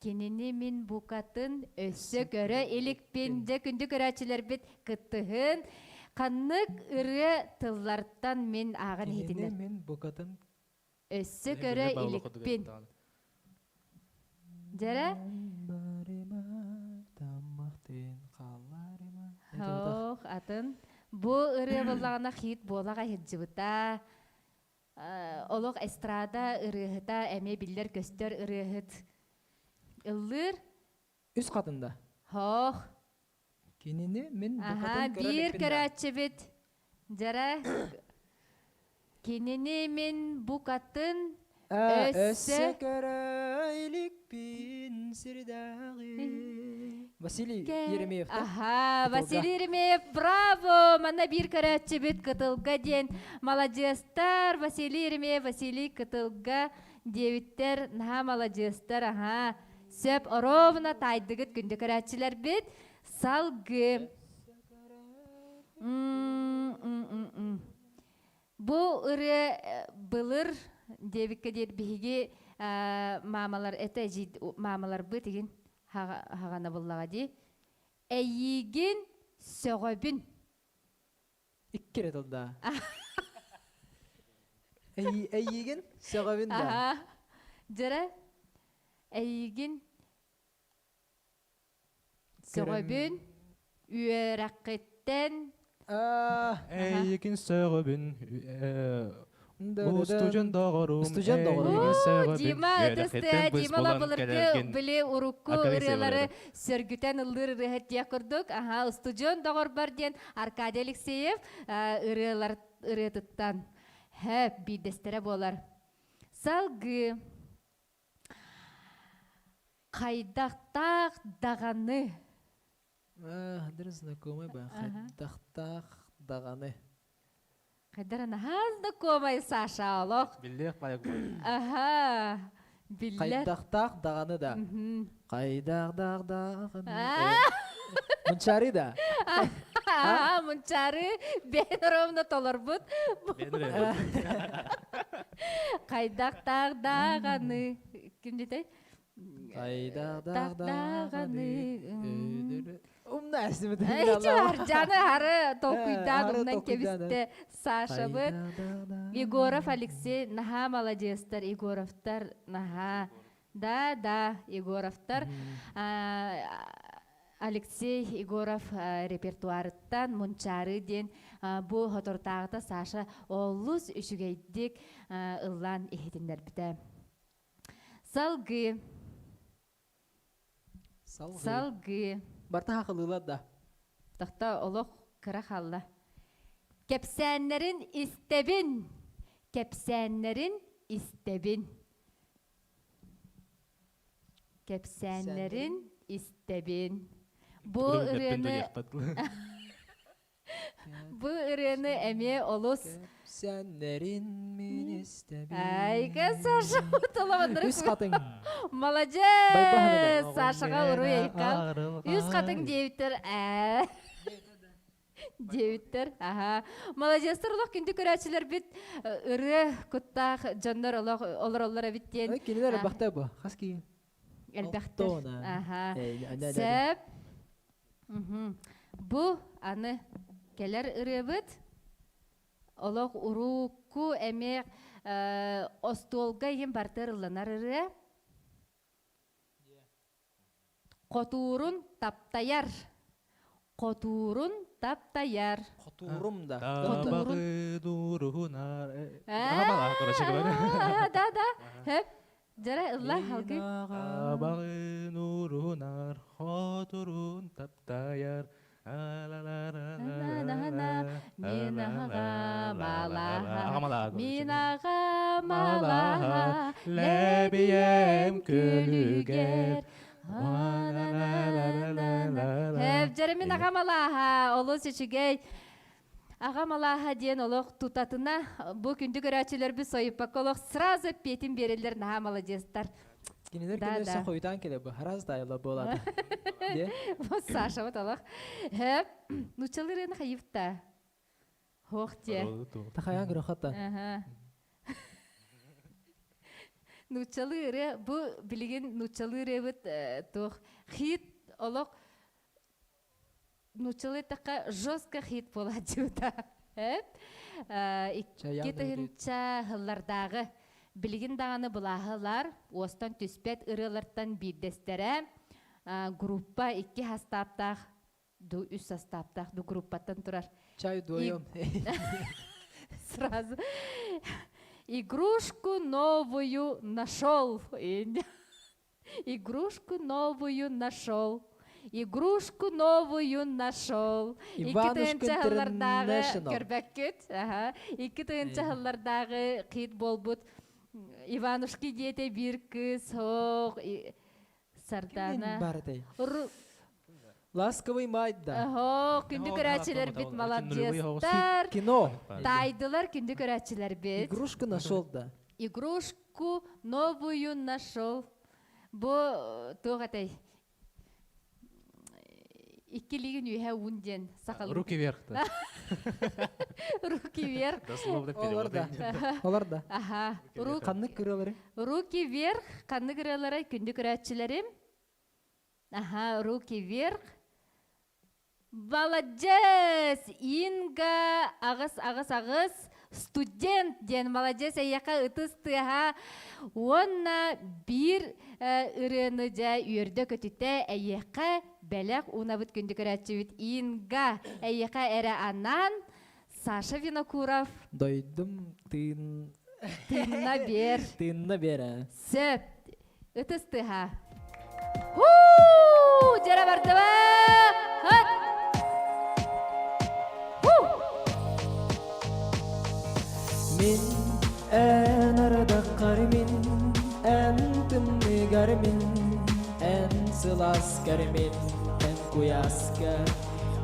Кинини мин букатын өссө көрө иликпин. Дьэ, күндү көрөөччүлэрбит кыттыһын. Ханнык ырыа тыллартан мин ааҕан иһитинэр? Кинини мин букатын өссө көрө иликпин. Дьэрэ? Ох, атын. Бу ырыа буоллаҕына хит буолаҕа сылдьыбыта. Олох эстрада ырыаһыта эмиэ биллэр-көстөр ырыаһыт. Ыллыыр? Үс хатында. Хоох. Кинини мин Аха, биир көрөөччүбүт. Дьара кинини мин букатын өссө көрө иликпин сирдээҕи. Василий Еремеев. Аха, Василий Еремеев, браво! Манна биир көрөөччүбүт Кытылга диэн маладьыастар. Василий Еремеев, Василий Кытылга диэбиттэр. Наһаа маладьыастар, аха. Сөп, оровна таайдыгыт күндү көрөөччүлэрбит. Салгы. Бу ырыа былыр диэбиккэ диэр биһиги маамалар это маамаларбыт игин хаҕана буллаҕа дии. Эйиигин сөҕөбүн. Икки эрэ тылда. Эйиигин сөҕөбүн да. Дьэрэ эйиигин Сөҕөбүн, үөрэххиттэн Эйигин сөҕөбүн, устудьун доҕорум, Устудьуон доҕорум. эйигин сөҕөбүн, Дима үөрэххиттэн ытысты, быс Дима булан былыргы кэлэргин. били урукку ырыалары сөргүтэн ыллыыр ырыаһыт диэх курдук. Аха, устудьуон доҕорбор диэн Аркадий Алексеев ырыалар ырыатыттан һэ биирдэстэрэ буолар. Салгыы Хайдахтаах даҕаны. Дыр знакомый ба. Хайдахтаах даҕаны. Хайдара наһаа знакомый Саша олох. Биллиэх байак. Аха. Биллэр. Хайдахтаах даҕаны да. Хайдах даҕаны. Мунчари да. Аа, мунчари бэйэн ровно толорбут. Хайдахтаах даҕаны. Ким дитэй? Хайдах-даҕаны Умна эсимит. Жаны хары толкуйдаан умнан кэбисте Сашабыт. Егоров Алексей наһаа маладьыастар Егоровтар наһаа да да Егоровтар Алексей Егоров репертуарыттан Мунчаары диэн бу хоторутааҕыта Саша олус үчүгэйдик ыллаан иһитиннэрбитэ. Салгыы. Салгыы. Салгыы. Барта хахылыылар да. Тохто олох кыра халла. Кэпсээннэрин истэбин. Кэпсээннэрин истэбин. Кэпсээннэрин истэбин. Бу ырыаны Бу ырыаны эмиэ олус Кэпсэннэрин мин истэбин. Айга Саша тылабандыры Үс хатыҥ. Молодец! Сашаҕа уруй айкал. Үс хатыҥ диэбиттэр ээ. Диэбиттэр. Аха. Молодецтар олох күндү көрөөччүлэрбит ырыа куттаах дьоннор олох олороллор эбит диэн. Кинилэр элбэхтэ бу. Хас киһи? Элбэхтэр. Аха. Сөп. Бу аны кэлэр ырыабыт олох урукку эмиэ остуолга иһин барыта ылланар ырыа. Хотуурун таптайар. Хотуурун таптайар. Хотуурум да. Хотуурун. Дуруһунар. Да, да. Хөп. Дьэрэ ылла халгы. Абаҕын уруһунар, хотурун таптайар. Мин аҕа малаһа, мин аҕа малаһа, лэбиэм күлүгэр. Дьэрэ мин аҕа малаһа, олус үчүгэй. Аҕам алааһа диэн олох тутатына бу күндү көрөөччүлэрбит сойуппакка олох сразу эппиэтин биэрэллэр наһаа маладьыастар. Кинилэр Да, кинилэр да. хойутаан кэлэ бу харас дайла буолаата. Де? Сашабыт олох. Хэп, нуччалыы ырыаны хайыпта. Хоох те. Тахаян грохота. Ага. Нуччалыы ырыа бу билигин нуччалыы ырыабыт туох хит олох нууччалыы эттэххэ жестко хит буолааччыбыта икки тыһыынча сыллардааҕы билигин даҕаны былааһылар уостан түспэт ырыалартан биирдэстэрэ группа икки састааптаах ду үс састааптаах ду группаттан турар Чай дуоем. Сразу. Игрушку новую нашел. Игрушку новую нашел. Игрушку новую нашел. Икки Иванушка тыһыынча сыллардааҕы International. көрбөккүт. Аха. Икки тыһыынча сыллардааҕы хит буолбут Иванушки диэтэ биир кыыс оох Сардана. Барытай. Ру- Ласковый май да. Оһо, күндү көрөөччүлэрбит маладьыастар. Кино. Таайдылар күндү көрөөччүлэрбит. Игрушку нашел да. Игрушку новую нашел. Бу туох этэй? Икки илиигин үөһэ уун диэн сахалыы. Руки вверх. Руки вверх. Дословно Олор перевод. да. Олор да. Аха. Ханнык ырыалары? Руки вверх. Ханнык ырыалары күндү көрөөччүлэрим? Аха, руки вверх. Маладьыас! Инга 888 студент диэн маладьыас эйиэхэ ытыс тыаһа уонна биир ырыаны дьэ үөрдэ-көтүтэ эйиэхэ бэлэх уунабыт күндү көрөөччүбүт Инга эйиэхэ эрэ анаан Саша Винокуров Дойдум тыын тыынна биэр. Тыынна биэр ээ. Сөп. Ытыс тыаһа. Хуу! Дьэрэ бардыба! Хат! Хуу! Мин эн ардаххар мин, эн тымныгар мин, эн сылааскар мин, эн куйааска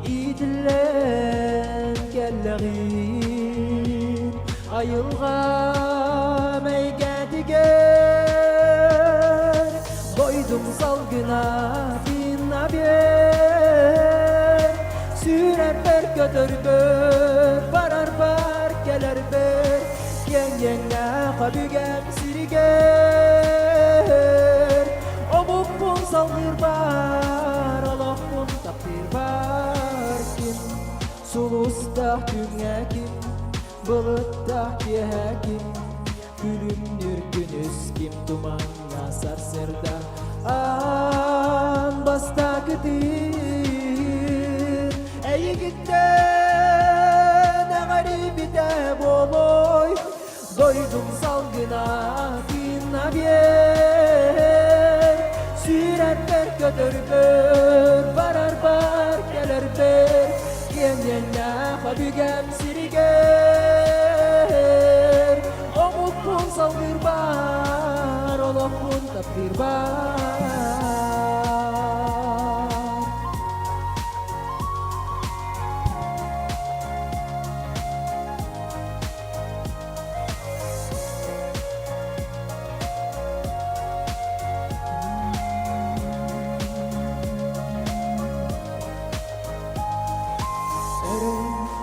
иитиллэн кэллэҕин айылҕа эйгэтигэр дойдум салгына тыынна биэр сүүрэрбэр көтөрбөр барарбар кэлэрбэр киэҥ-киэҥнээх өбүгэм сиригэр омукпун салгыырбар олохпун таптыырбар ким сулустаах күҥҥэ ким былыттаах киэһэ ким күлүмнүүр күнүс ким тумаҥҥа сарсыарда аан бастакы тыын эйигиттэн эҕэрийбитэ буолуой Дойдум салгына тыынна биэр Сүүрэрбэр көтөрбөр барарбар кэлэрбэр Киэҥ-иэннээх өбүгэм сиригэр Омукпун салгыырбар, олохпун таптыырбар.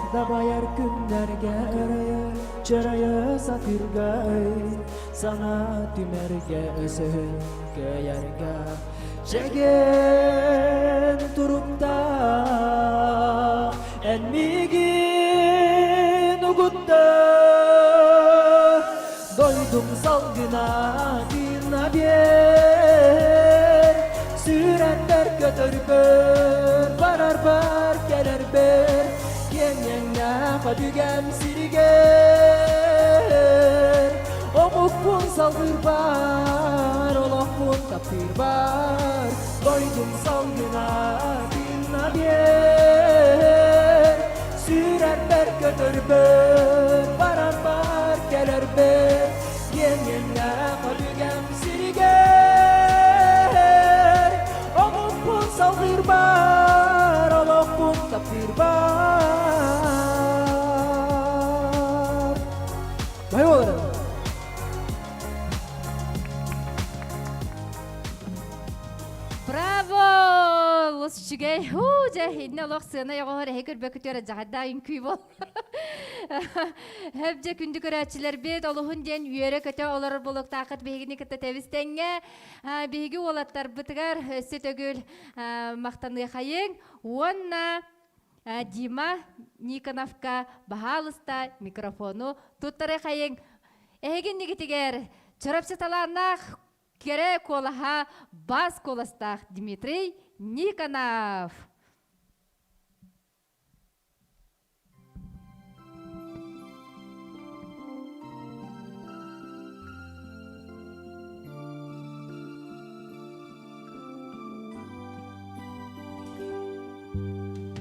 Дабайар күннэргэ өрөйө, чөрөйө сатыырга өй, саҥа түмэргэ өсөһөн кыайарга чэгиэн туруктаах эн миигин угутта дойдум салгына тыынна биэр сүүрэрбэр көтөрбөр барарбар кэлэрбэр киэҥ-киэҥнээх өбүгэм сиригэр омукпун салгыырбар олохпун таптыырбар дойдум салгына тыынна биэр сүүрэрбэр көтөрбөр барарбар кэлэрбэр киэҥ-киэҥнээх өбүгэм сиригэр омукпун салгыырбар олохпун таптыырбар. Бай олорон. Браво! Олус үчүгэй. Хуу, дьэ, иннэ олох сыана оҕоһор эһи көрбөкүтүөр дьаһайдаа үҥкүү бол. Хөп дьэ күндү көрөөччүлэрбит олуһун диэн үөрэ-көтө олорор буолуохтааххыт биһигини кытта тэбис тэҥҥэ. Биһиги уолаттарбытыгар өссө төгүл махтаныахайыҥ уонна Дима Никоновка баһаалыста микрофону туттарыахайыҥ. Эһиги иннигитигэр Чурапчы талааннаах кэрэ куолаһа бас куоластаах Дмитрий Никонов.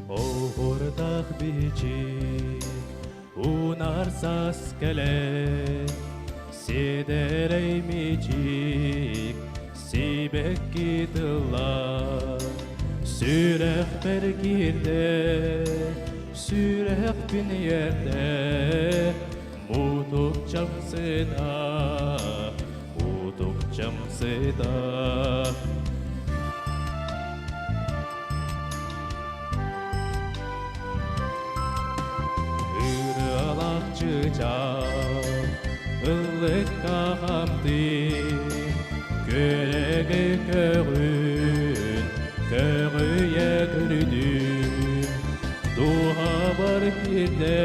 Оһуордаах бичик унаар саас кэлэн сиэдэрэй мичик сибэкки тыла сүрэхпэр киирдэ сүрэхпин иэрдэ мутукчам сыта мутукчам сыта. чыычаах ыллыкка хамтыы күөрэгэй көҕүн көҕүйэ көрүдүм дууһабар киирдэ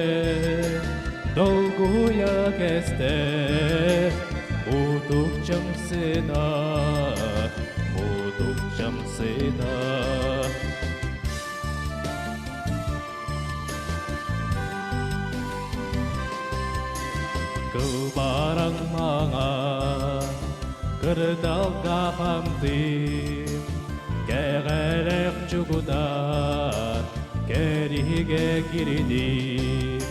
долгуйа кэстэ мутукчам сыта мутукчам сыта. Кылбараҥ маҥан кырдалга хамтыым, кэҕэлэх чугудан кэриһигэ киридим.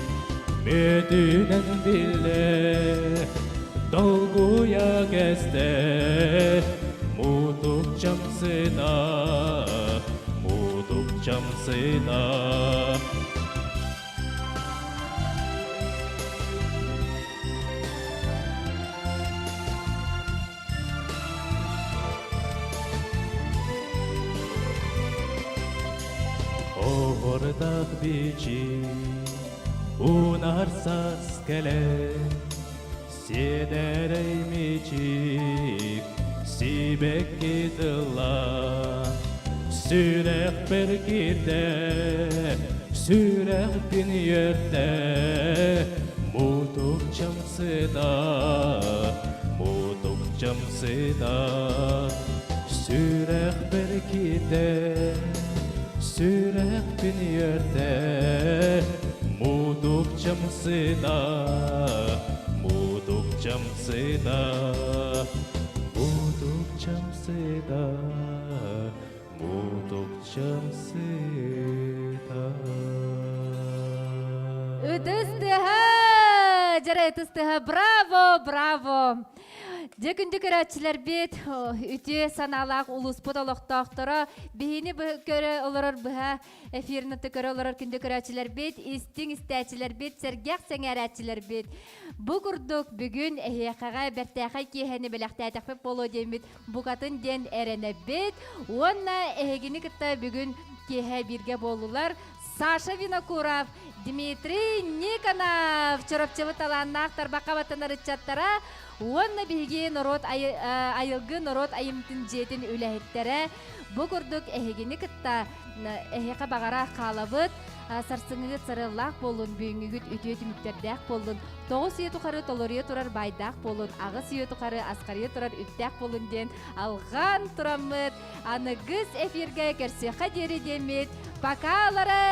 Мүөтүнэн биллэ, долгуйа кэстэ, мутукчам сыта, мутукчам сыта. Оһордах бичи унар сас кэлэ сиэдэрэй мичик сибэкки тыла сүрэхпэр киирдэ сүрэхпин үөртэ мутукчам сыта мутукчам сыта сүрэхпэр киирдэ сүрэхпин үөртэ мутукчам сыта мутукчам сыта мутукчам сыта мутукчам сыта. Ытыс тыаһа! Дьэрэ ытыс тыаһа! Браво, браво! Дьэ күндү көрөөччүлэрбит, үтүө санаалаах улууспут олохтоохторо, биһини көрө олорор быһа эфирны көрө олорор күндү көрөөччүлэрбит, истиҥ истээччилэрбит, сэргэх сэҥээрээччилэрбит. Бу курдук бүгүн эһиэхэҕэ бэртээхэй киэһэни бэлэхтээтэхпит буолуо диэммит букатын диэн эрэнэбит. Уонна эһигини кытта бүгүн киэһэ бииргэ буоллулар Саша Винокуров, Дмитрий Никонов, Чурапчыбыт талааннаах тарбахха баттанар ыччаттара уонна биһиги норуот айылгы норуот айымтын дьиэтин үлэһиттэрэ бу курдук эһигини кытта эһиэхэ баҕара хаалабыт. Сарсыҥҥыгыт сарыаллаах буоллун, бүгүҥҥүгүт үтүө түмүктэрдээх буоллун, 9 үйэ тухары толоруйа турар баайдаах буолун, 8 үйэ тухары асхарыйа турар үптээх буолун диэн алҕаан тураммыт аныгыс эфиргэ көрсүөххэ диэри диэммит покалары!